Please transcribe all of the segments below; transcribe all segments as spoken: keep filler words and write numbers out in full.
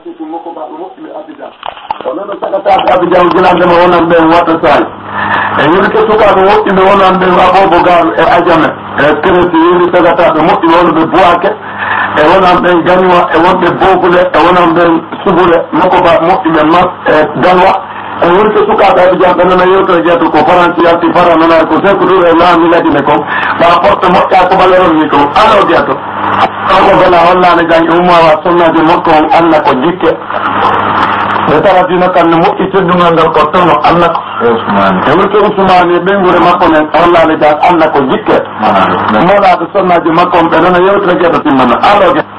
Suudu makko ba ɗo moƴƴi ɓe Abidjan. O nana sagataaɓe Abidjan gilande mo wonan ɓen wata saay. E yirke sukaaɓe woɗɗi ɓe wonan ɓen Abobo Garu e Ajame e Keresi yiri sagataaɓe moƴƴi wonɓe Buwake e wonan ɓen Gañuwa e wonɓe Bogule e wonan ɓen Subule makko ba moƴƴi ɓe Mas e Galwa. E wonɓe sukaaɓe Abidjan ɓe nana yewtere jeeto ko Faransi yalti Fara nana ko Seku Touré laami Ladine kon. Ɓa porte moƴƴa ko ɓaleron ni kon. Alo jeeto. Kanko bela hollaani jang e ummawa sonnaajo makko on Anna ko jikke. Ɓe tara dina kan no moƴƴi teddungal ngal ko tono Anna ko. Usmaani. E wonɓe Usmaani e ɓeynguure makko nen hollaani jang Anna ko jikke. Molaaɓe sonnaajo makko on ɓe nana yewtere jeeto timmana. Alo jeeto.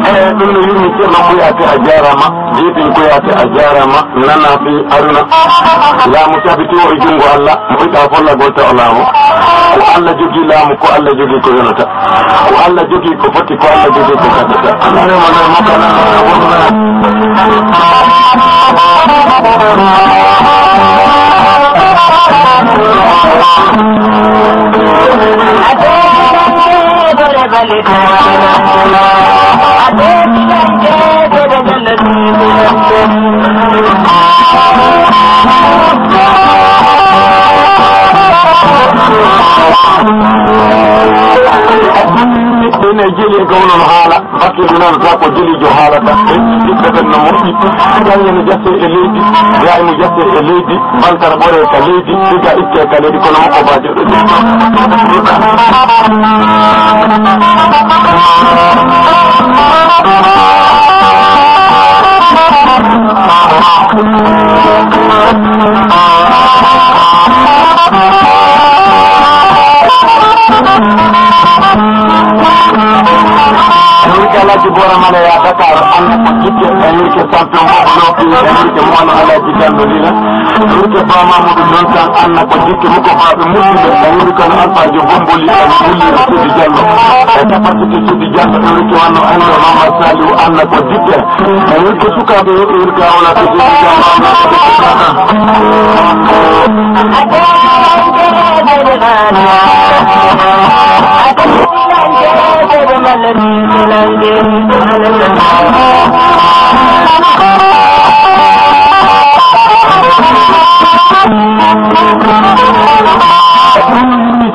Eyi, ɗum no yurmi Ceerno Kuyate, a jaaraama. Jeeɗiɗo Kuyate, a jaaraama. Nana fi aduna. Laamu tabiti o e junngo Allah. Mo yiɗa folla gol taw laamu. Ko Allah jogii laamu, ko Allah jogii ko yonata. Ko Allah jogii ko foti, ko Allah jogii ko gaddata. Allah rema nde mo kala. Ɓe ne jeli e gawnon haala, bakkil nan ta ko jelijo haalata, ɓe ɓiɓɓe ɓen no moƴƴi, gañe no jatte e leydi, gaymu jatte e leydi, bantar ɓore ka leydi, siga itte ka leydi, kono makko ba joɗɗo. Yurke Alhaji Bora Male ya Dakar, an ko jikke, e yurke champion mo bloki, e yurke mo wano Alhaji Diallo Lila. Yurke Ba Mamadou Donkan, an ko jikke mo ko baɓe musidɓe, e yurke no Alpha Diop Bomboli, e Wulli Sidi Diallo. E capacité Sidi Diallo, yurke wano Endo Mama Saliou, an ko jikke. E yurke sukaaɓe, yurke awla ko Sidi Diallo.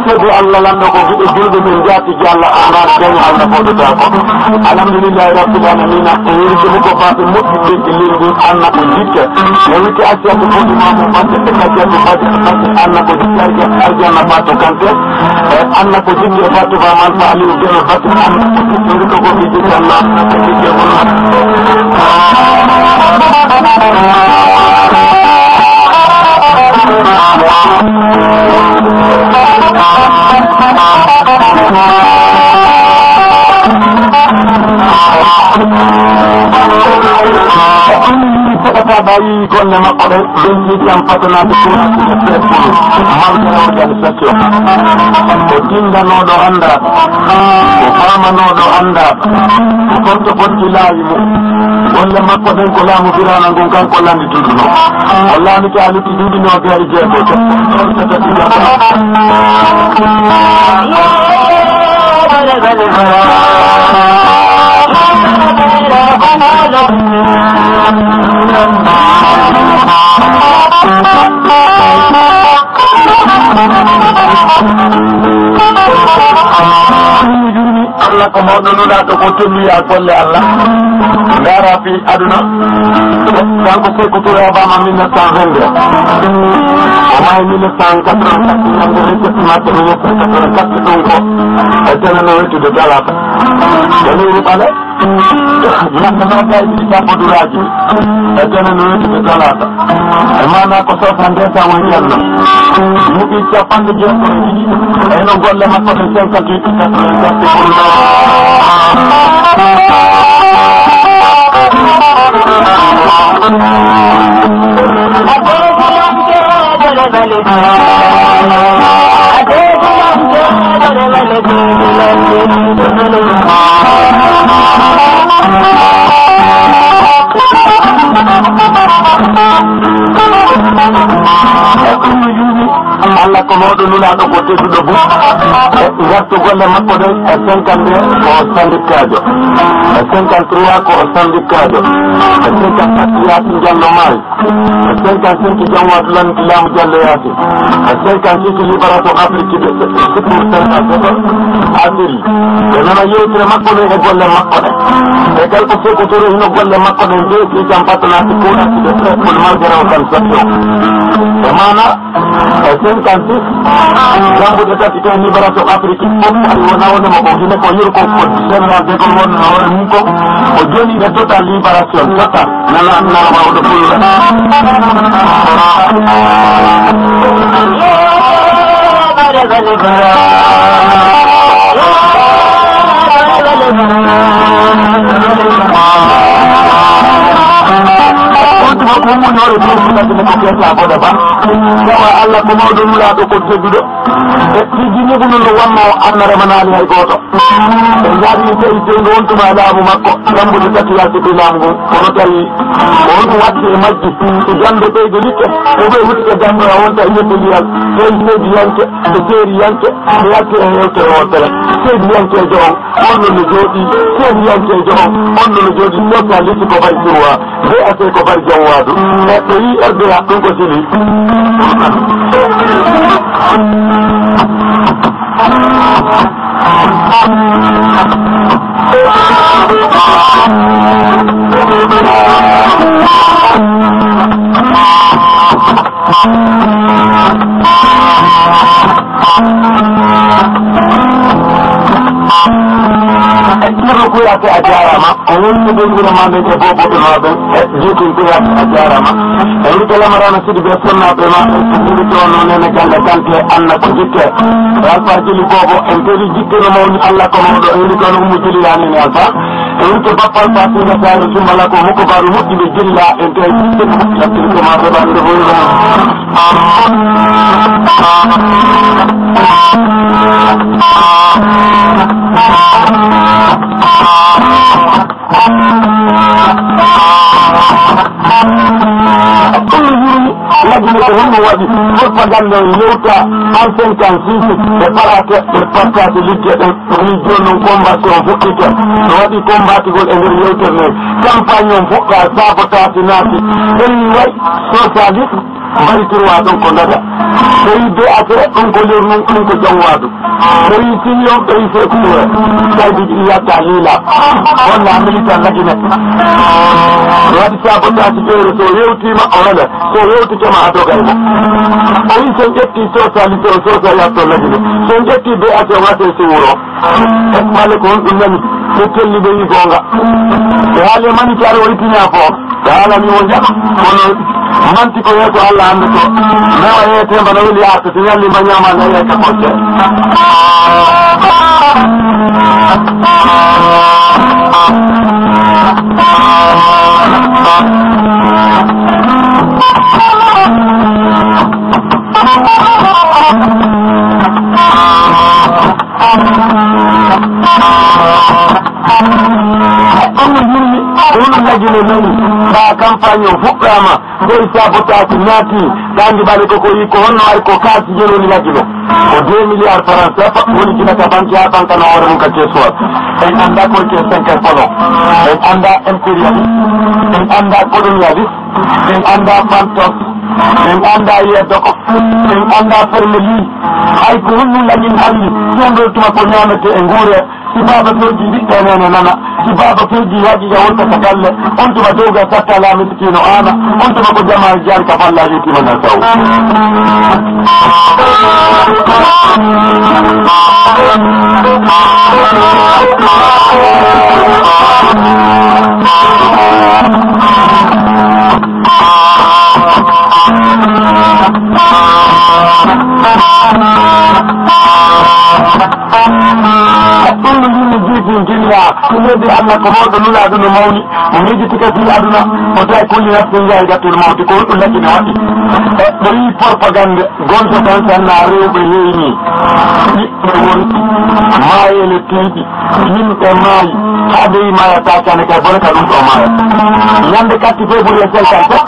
Sego Allah lanɗo ko giɗo julɓe men jaati Jalla Amar Gaye Allah fodotako. Alhamdulillahi rabbil alamina. E yurke mo ko baɓe moƴƴi ɓe e leydi Anna ko jikke. E witi acciyatu fodi mamu batte e kajjatu batte batte Anna ko jikke arjanna bato kante. E Anna ko jikke bato ba man fa Aliou Geno batte Anna ko jikke ko ko jikke Anna ko jikke ko. Saɗata bayi golle makko ɗe, ɓen jam patanaɓe ɗum, malgré organisation. Ko tinndanoɗo annda, ko faamanoɗo annda, ko konto foti laawi mum. Golle makko ɗen ko laamu Firaana ngun kanko lannditunduno. O laamike a lutti duuɓi noogaye e jeego. Allah ko mawɗo. No nulaaɗo ko tolluya golle Allah. Ndaara fii aduna. Kanko Seeku Ture o ɓaama mille neuf cent vingt-deux. O maayi mille neuf cent quatre-vingt-quatre, ñande vingt-sept mars mille neuf cent quatre-vingt-quatre, ɗum ko e tene no wettude talaata. E lewru ɓale, ñande noogaay ɗiɗi sabboduraaji e tene no wettude talaata. E maanaa ko soixante-deux ans woni Ceerno. Duuɓi capanɗe jeego e ɗiɗi. E no golle makko ɗe cinquante-huit, quatre-vingt-quatre pour cent. E ɗum no yuumi Allah ko mawɗo nulaaɗo ko tedduɗo bum. E ngartu golle makko ɗen e cinquante-deux ko o sandikkaajo. E cinquante-trois ko o sandikkaajo. E cinquante-quatre Yaasin Jallo maayi. E cinquante-cinq Janwaatu lanti laamu Jallo Yaasin. E cinquante-six libération Afrique de, de, de, pour cinquante-sept Algérie. Ɓe nana yewtere makko ɗen e golle makko ɗen. E kala ko Seeku Ture hino golle makko ɗen de, si jam patanaaki kuuɗa si ɓe prêt pour malgré o kan session. E maana, e cinquante-six, jambuɗe tati ko libération Afrique fof, ay wona wonde mo ko Guinée ko yuru ko ko général de Gaulle wonno hoore mum ko, o joni e total libération total. Nana, nana mawɗo Pullo. On tuma ko woni hoore ɗum ko ɓe ko ɓe ko ɓe ko ɓe ba. Yawa Allah ko mawɗo nulaaɗo ko tedduɗo. E tigi ni ko ɗum no wonno annara manaali hay gooto. Ɓe njaabi tawi seydi on tuma laamu makko, dambude tati yalti ko laamu ngun. Kono tawi ko on ɗum watti e majji, so jamɓe ɓeyde likke, ko ɓe wutti e damɓe o wonta e ñebbe ndiyal, tawi seydiyanke, e seeriyanke, ɓe yalti e yewtere wootere. Seydiyankeejo on, on no jooɗi, seydiyankeejo on, on no jooɗi, socialiste ko bari droit, B A C ko bari jom waadu. E ɓe yi R D A ɗum ko sili. Ceerno Kouyaté, a jaaraama. Ko woni ko ɓe wuro ma ɓe e bobo ɓe ma ɓe e jikun Kouyaté, a jaaraama. E wuro to Lamarana Sidi ɓe sonna ɓe ma ɓe wuro to no nene galle Kanté Anna ko jikke. E Alpha Jili bobo en peli jikke no mawni Allah ko mawɗo e wuro to no Ummu Jili yani ne Alpha. E wuro to Bappal Fatinga Sare Sumbala ko mukko baru moƴƴi ɓe jilla en tawi jikke no moƴƴi lattude ko ma ɓe ɓande wuro. Ɗum no yurmi, lagine ko honno waɗi propagande on yewta en cinquante-six e parate e partage ligge ɗen. Ɗum ni jooni noon combat on fuɗɗike. No waɗi combatugol e nder yewtere nden. Campagne on fuɗɗa, sabotage naati. Ɗum ni way socialiste. Mbaɗi trois ɗon ko daga. So yi B A T ɗum ko lewru mum, ɗum ko jom waadu. So yi Sinion, ɓe yi Seeku Ture. Kaydi ɗi yatta liila. Wonna militan lagine. Waɗi sabotage ɓeyre so yewtima o wela. So yewtike ma a dogay mo. O yi so ƴetti socialiste o sosa yatto lagine. So ƴetti B A T o wate si wuro. Ɓale ko honɗum nani, ɓe telli ɓe yi goonga. Ɓe haali e manitaare o ittini a fof. Ɓe haalani o jaɓa, kono manti ko yeeso Allah hannde to. Nawa yeete mbana weli arta, si ñalli mba ñaama nde yeeka kotte. Kono yurmi, kono lagine nani, ba campagne o fuɗɗama, koye sabotage naati, ɗandi bale ko ko yi ko honno ay ko kaasi jen woni lagino. Ko deux milliards francs C F A woni gila ka banque ha banque no hoore mum ka Thiessois. En anda ko ke cinq colon. En anda impérialiste. En anda colonialiste. En anda fantos. En anda yeddo ko. En anda fermeli. Ay ko honno lagin andi. Tondo tuma ko ñamete e nguure. Si baaba fewji ɓiɓɓe nene nana, si baaba fewji haqiqa wonta ka galle, on tuma dowga satta la miskino ana, on tuma ko jamaa jaari ka falla yettima na saw. Ɗum no yimɓe jiitin jinna, ko leydi Allah ko mawɗo nulaaɗo no mawni, mo miijiti kadi aduna, o tawi kulli nafsin zaa'iqatul mawti, ko ɗum lagine waɗi. E, ɓe yii propagande, gonto tan sanna rewɓe heyni, ɓiɓɓe won, maayele tiiɗi, yimɓe maayi, haa ɓe yii maayata kane kay bone ka ɗum ɗo maaya. Ñande quatre février cinquante-sept,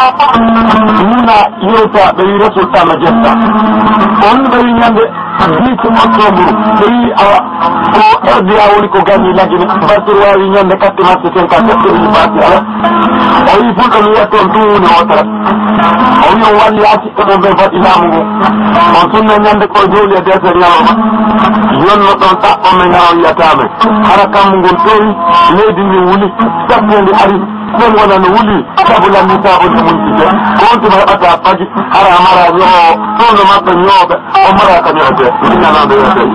Muna yewta ɓe yii Rasul Tama Jetta. On ɓe yii ñande dix octobre, ɓe yii awa ko R D A woni ko gagné lagine. Bartur waawi ñande quatre mars cinquante-sept, ɓe yii Bartur awa. O yii fulɓe mi yiyat toon tun woni hootara. O wii o walli haa siɓɓe mum ɓe mbaɗi laamu ngu. On sunna ñande ko jowli e deeso ñalawma. Yonno ɗon ɗaɓɓo men hara o yiyata men. Hara kammu ngun towi, leydi ndin wuli, sakkeendi ari, ɓen wona no wuli, sabu lanni sabu nde mun tike. Ko on tuma heɓata fagi, hara a mara ñoowo, fewndo maɓɓe ñooɓe, o mara ka ñootee, min nanaaɓe yootee.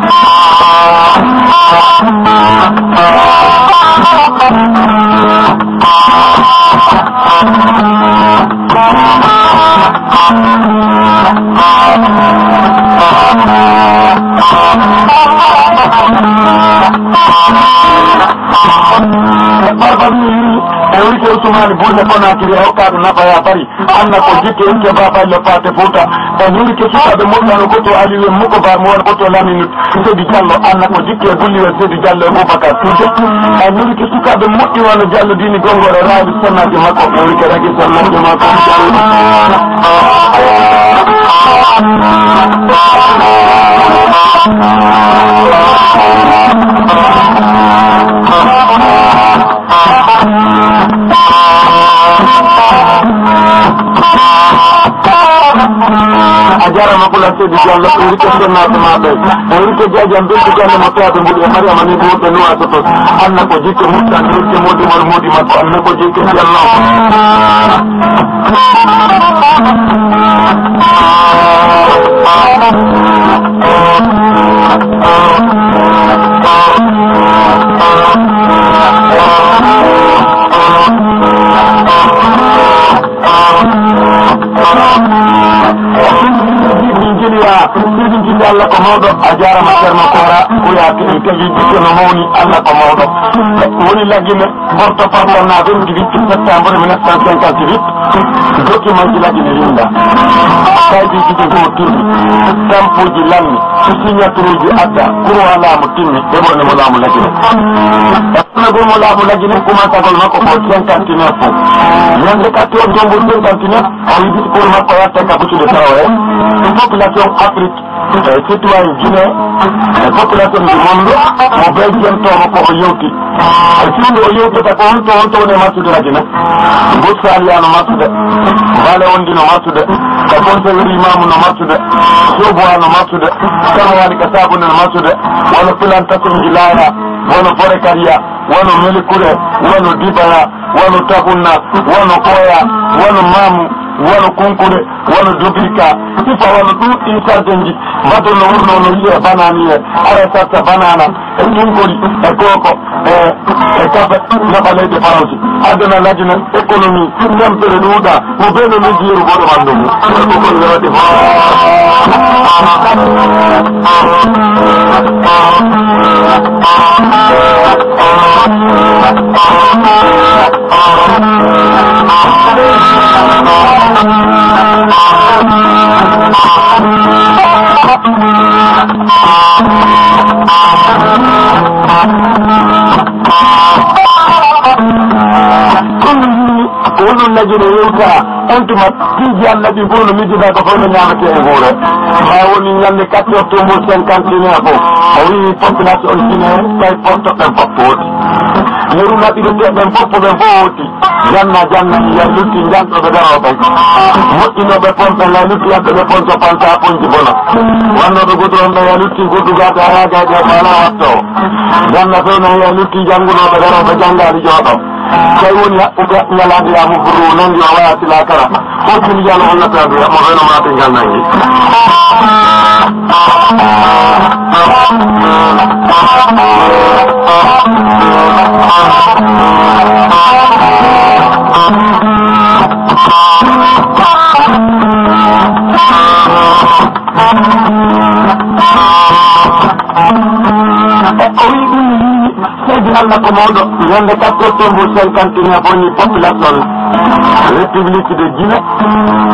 Barbaɗo yiri, e wike Usmani Bulle Konakiri, e hokkaaɗo nafa ya bari. Anna ko jikke ikke Baballe Paate Fuuta. E wike sukaaɓe moƴƴano ko to Aliou en Muko Ba, mo wona ko to Lamine Seydi Diallo. Anna ko jikke Bulli en Seydi Diallo e Boubacar Touré. E wike sukaaɓe moƴƴi wano Diallo Dini Gongore Raali sonnaaji makko. E wike ragi sonnaaji makko Diallo. A jarama ko la Seydi Diallo, en rike sonnaaɓe ma ɓe. En rike jaaji am belɗi galle mo tawde mbuɗi e Mariama ni ɓurɓe nuwa sotos. Anna ko jikke muttan, en rike modi mon modi makko, anna ko jikke Diallo. Min jeliya, min jeliya Allah ko mawɗo, a jarama Ceerno Koora, ko yaaki en tagi jikke no mawni, Allah ko mawɗo. Woni laggine, Porto Porto na vingt-huit septembre mille neuf cent cinquante-huit, document ji laggine winda. Kaydi jiɗi go timmi, tampuji lammi, signature uji adda, kurwa laamu timmi, heɓone mo laamu laggine. Ɗaɓɓunagol mo laamu lagine, kumansagol makko ko cinquante-neuf. Ñande quatre on Dombol cinquante-neuf, o wi discours makko yatta ka butude tawa e population Afrique, e citoyen Guinée, e population du monde, mo be jentoomo ko o yewti. E fii nde o yewtata ko honto, honto woni e marsude lagine. Butsali no marsude, Bale Ondi no marsude, ka Conseil Imamu no marsude, Soboa no marsude, Kamwali ka Sabune no marsude, wano plantation ji Laara, wano Forêt Karia, wano Melikure, wano Dibaya, wano Tahunna, wano Koya, wano Mamu, wano Kunkure, wano Dobirka. Sifa wano ɗum ɗin sardenji, bato no wurno no wiye bananiye, ara sarta banana, e tunkori, e koko, e, e kafe, nafa leyɗe Faransi. Adana lagine, économie, tampere ɗuuɗa, mo beno min jiiru goɗo ɓandu mum. Ko kon yewde fof. Kono yimɓe ko onon lagino yewta, on tuma piiji Allah ɗi fof no miijida ko fof no ñaamete e nguura. Haa woni ñande quatre octobre cinquante et un fof, o wii population on Guinée, tawi porto ɓen fof pooti. Yeru naɓi ɓe teɓɓen fof, ɓen fof wooti. Janna, janna, ya lutti janɗooɓe darooɓe. Moƴƴinooɓe pompe, ya lutti yadduɓe ponto pansa ponji bona. Wannooɓe goudron ɓe, ya lutti guddugaade, a yaagayde e ɓaala watto. Janna fewna, ya lutti janngunooɓe darooɓe janngaali jooɗo. Tawi woni haɓɓuɓe ñalaande yaamu furu, nanndi o waya sila kara. Fof tun yiyano Allah taadu mo reno maate ngal nangi. O wi ɗum yimɓe, seydi Allah ko mawɗo. Ñande quatre septembre cinquante et un, woni population République de Guinée.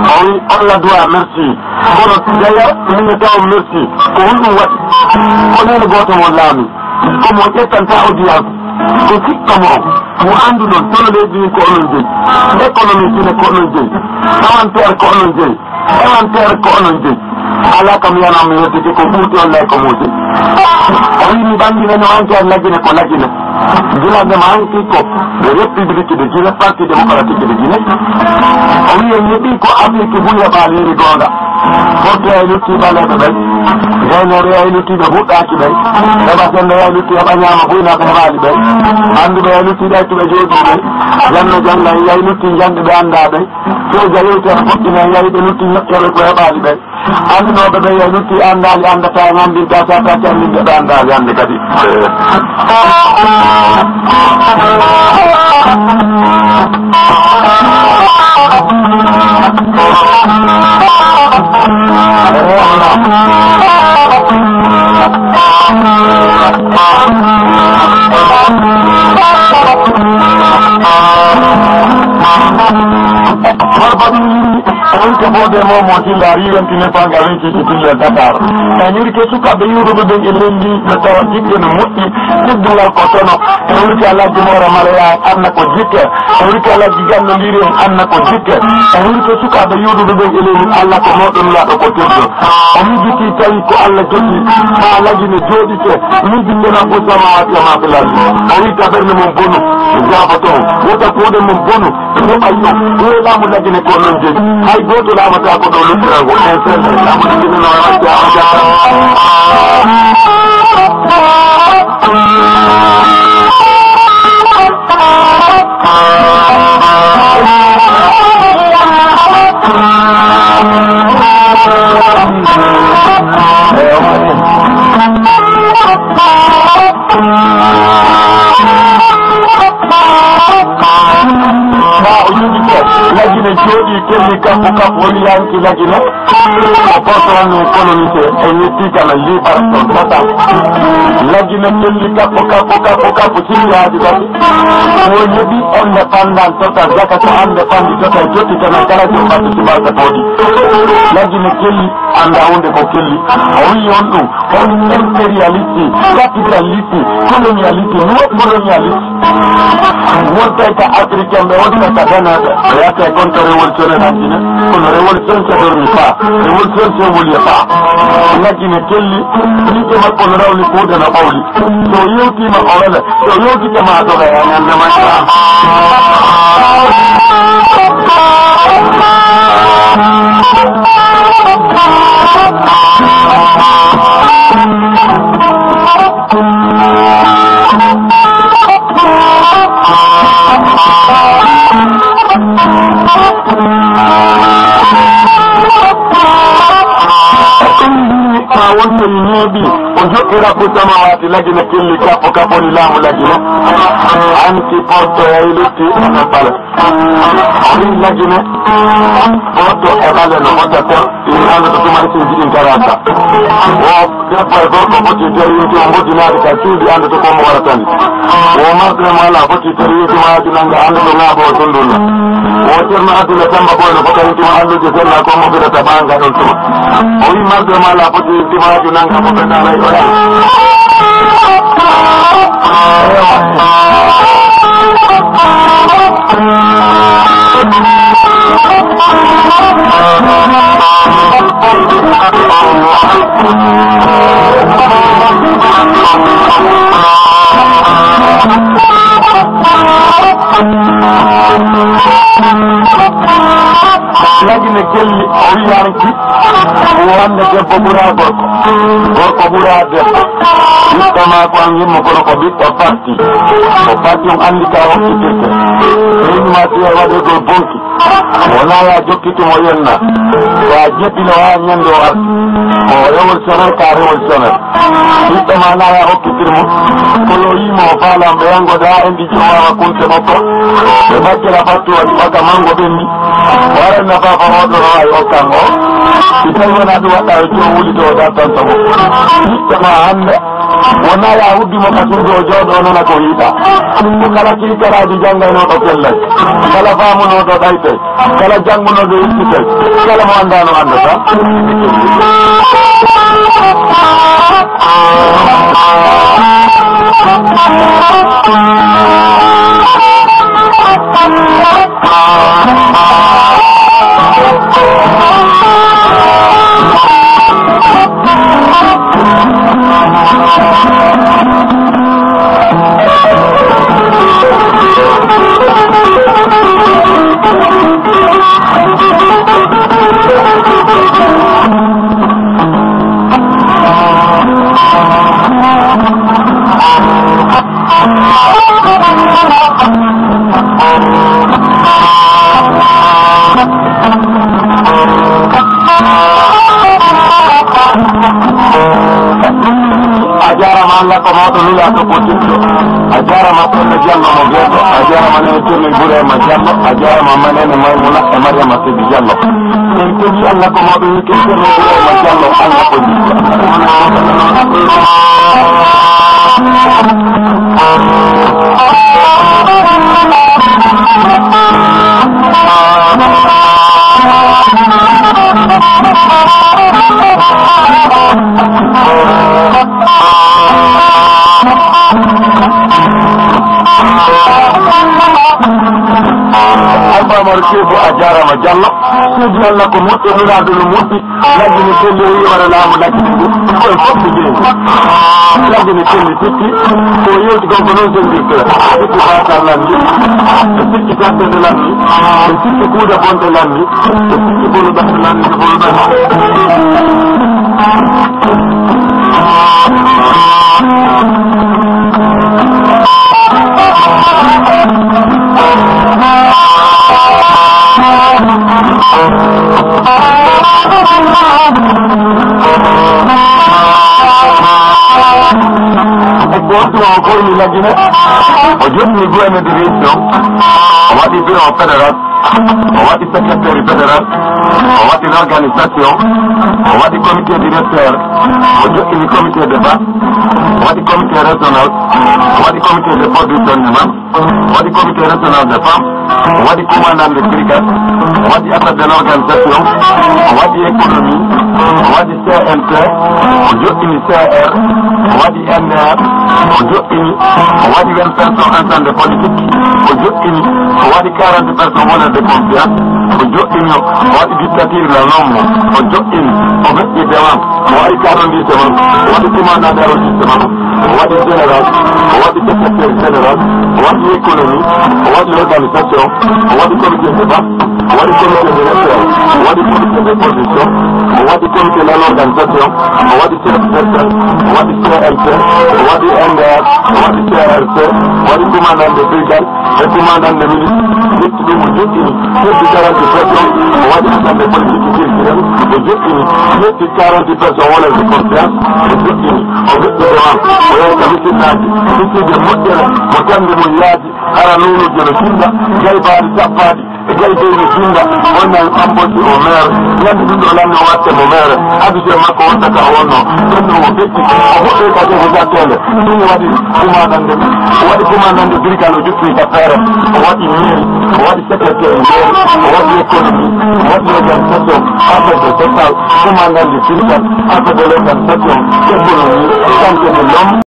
O wi, on la doit merci. Kono d'ailleurs, min taw merci. Ko honɗum waɗi? Ko nene gooto mo laami. Ko mo ƴettanta audience. Ko sikkamo on. Mo annduɗon, kono leydi ndi ko onon jeyi. Économie Guinée ko onon jeyi. Palanteer ko onon jeyi. Palanteer ko onon jeyi. Alaa kam yana mi yeddike ko ɓuuti on lay ko muusi. O wi mi ɓanngina no enquête lagine ko lagine. Gila nde ma hanki ko le République de Guinée, Parti Démocratique de Guinée. O wi en heɓi ko Afrique buy heɓaali yiri goonga. Porto yay lutti ɓaleeɓe ɓen. Gaynooɓe yay lutti ɓe huɗɗaaki ɓen. Heɓa sennde yay lutti heɓa ñaama buy naɓe heɓaali ɓen. Annduɓe yay lutti ɓe accuɓe jooɗii ɓen. Janno jannga yay lutti jannde ɓe anndaa ɓen. Soja yewtere fof ina yawi ɓe lutti ñoƴƴere ko heɓaali ɓe. Anndunoɓe ɓe ya lutti anndaali anndata en anndinta sa taki anndinde ɓe anndaali hannde kadi. Farba ɗum yimɓe. Wonte fodde mo mo tilla riwentine fangal renki tilla Dakar. En yurike sukaɓe yuruɓe ɓen e lendi ɓe tawa jiɗde no moƴƴi. Teddungal ko tono. En yurike Alhaji Mora Maleya anna ko jikke. En yurike Alhaji Ganno Ndiri en anna ko jikke. En yurike sukaɓe yuruɓe ɓen e lendi Allah ko mawɗo nulaɗo ko teddo. O mijiti tawi ko Allah jogi. Ha lagine joɗike. Miji ndena ko samawati e ma filal. O wi taberne mon bonu. Jaba ton. Wota kuɗe mon bonu. Ɗum ayyo, ɗum e laamu lagine ko noon jeyi. Hay gooto laamata ko ɗo luttirango. En sen, laamu lagine no waɗa jaama jaama. Ɓaa o yiɗi ko lagine jooɗi kelli kappo kappo woni yanki lagine. O portoran no colonisé e yetti kana libar ton total. Lagine kelli kappo kappo kappo kappo cimmi haadi tati. O yeɗi indépendant total jaka ko indépendant total jotti kana kala jom batte ci barka todi. Lagine kelli anda hunde ko kelli. O wi on ɗum. Impérialiste, capitaliste, colonialiste, néocolonialiste. Wonta ka africain ɓe, wonta ka danaɓe. Ɓe yatta e konto révolutionnaire en Guinée. Kono révolution se dormi pas. Révolution se wuli pas. Lagine kelli. Yimɓe makko no rawni kuuɗe no ɓawli. So yewtima o wela. So yewtike ma doga e ñande ma. Ɓaawo toni neeɓi, o joɗɗi rabbu samawati lagine kelli kappo kappo ni laamu lagine. Anti porto yay lutti ana bala. O wi lagine, porto e bale no wota ter, in ando to tumari sin jiɗin tarata. Wo debbo e gorko foti ter yinti o mbodinaade ka cuuɗi ando to komo wara tani. Wo marɗo e mo ala foti ter yinti ma aju nanga ando to ngabo o tundunna. Wo Ceerno Abdullah Samba Boy no fota yinti ma allude sella komo bidata banga ɗon tuma. O wi marɗo e mo ala foti yinti ma aju nanga mo ɓe naray o ɗan. Lagine kelli, o wi hanki, wonde debbo ɓura gorko, gorko ɓura debbo. Ɓiɗɗo ma ko an yimmo, kono ko ɓiɗɗo parti. Ko parti on andi ka hokkitirte. Ɓeyni ma tiya waɗirgol bonki. Wona ya jokkiti mo yenna. Ko a jeɗɗino ha ñande o arti. Ko o révolutionnaire, ka révolutionnaire. Ɓiɗɗo ma na ya hokkitir mo. Ko yo yimo o faalam ɓe yango da en ɗi jomawa kunte makko. Ɓe bakkira fattu waɗi baka mango ɓenni. Waran na fafa hoto no ay okkan o. Si tawi wona ɗum waɗɗa e joom wuli to o dartan tomo. Ɓiɗɗo ma hande. Wona ya huddi mo ka suudu o jooɗo o nana ko yiɗa. Ko kala kiikaraaji janngaynooɗo pellay, kala faamunooɗo ɗaytay, kala janngunooɗo yejjitay, kala mo anndaano anndata. A jaaraama Allah ko mawɗo nulaaɗo ko tedduɗo. A jaaraama Pelle Diallo mo Geeto. A jaaraama Nene Ceerno Ibrahima Diallo. A jaaraama Manene Maymuna e Mariama Seydi Diallo. En tigi Allah ko mawɗo yettude Ceerno Ibrahima Diallo, Allah ko jiɗɗo. Alfa Amadu Keebu, a jaaraama Diallo. Seydi Allah ko moƴƴo, nulaaɗo no moƴƴi. Lagine kelli o yi wara laamu lagine ngu. Koye fof ɓe jeeyi. Lagine kelli sikki. Ko yewti gonko noon senndirte. Sikki Batar Lanndi. Ɓe sikki jaggorde Lanndi. Ɓe sikki kuuɗe bonɗe Lanndi. Ɓe sikki bolo ɓerde Lanndi, bolo ɓerde. E ko wattu o koyni lagine, o jonni goyne de région, o waɗi bureau fédéral, o waɗi secrétaire fédéral, o waɗi l'organisation, o waɗi comité directeur, o joɗɗini comité de base, o waɗi comité régional, o waɗi comité de production de man, o waɗi comité régional de femmes, o waɗi commandant de brigade, o waɗi affaire de l'organisation, o waɗi économie, o waɗi C N T, o joɗɗini C R, o waɗi N D R, o joɗɗini, o waɗi vingt personnes ensemble politique, o joɗɗini, o waɗi quarante personnes voleurs de confiance, o joɗɗini, o waɗi dictature la norme, o joɗɗini, o feƴƴi dewan, o waɗi arrondissement, o waɗi commandant d'arrondissement, o waɗi général, o waɗi secrétaire général, o waɗi économie, o waɗi organisation, o waɗi comité de base, o waɗi comité directeur, o waɗi comité de production, o waɗi comité de l'organisation, o waɗi chef secteur, o waɗi C N T, o waɗi N D R, o waɗi C R C, o waɗi commandant de brigade, e commandant de milice, ƴetti ɗum o joɗɗini, ƴetti quarante personnes, o waɗi assemblée politique culturelle, o joɗɗini, ƴetti quarante personnes wona de confiance, o joɗɗini, o joɗɗi dewan, o yehi ka misirɗaaji, misirde moƴƴere, mo tamde mum yaadi, hara nownoji no jimba, jaybaari tabbaaɗi, e jaybeyi no jimba, on nan embauche au maire, ñande ɗum ɗo lanno watte mo maire, addude makko wonta ka o wonno, ɗum ɗum o feƴƴi, o fuɗɗoy ka jogo jattele, ɗum waɗi commandant de, o waɗi commandant de brigade o joɗɗi ka feere, o waɗi mairie, o waɗi secrétaire mairie, o waɗi économie, o waɗi organisation, affaire de social, commandant de brigade, affaire de l'organisation, économie, santé de l'homme.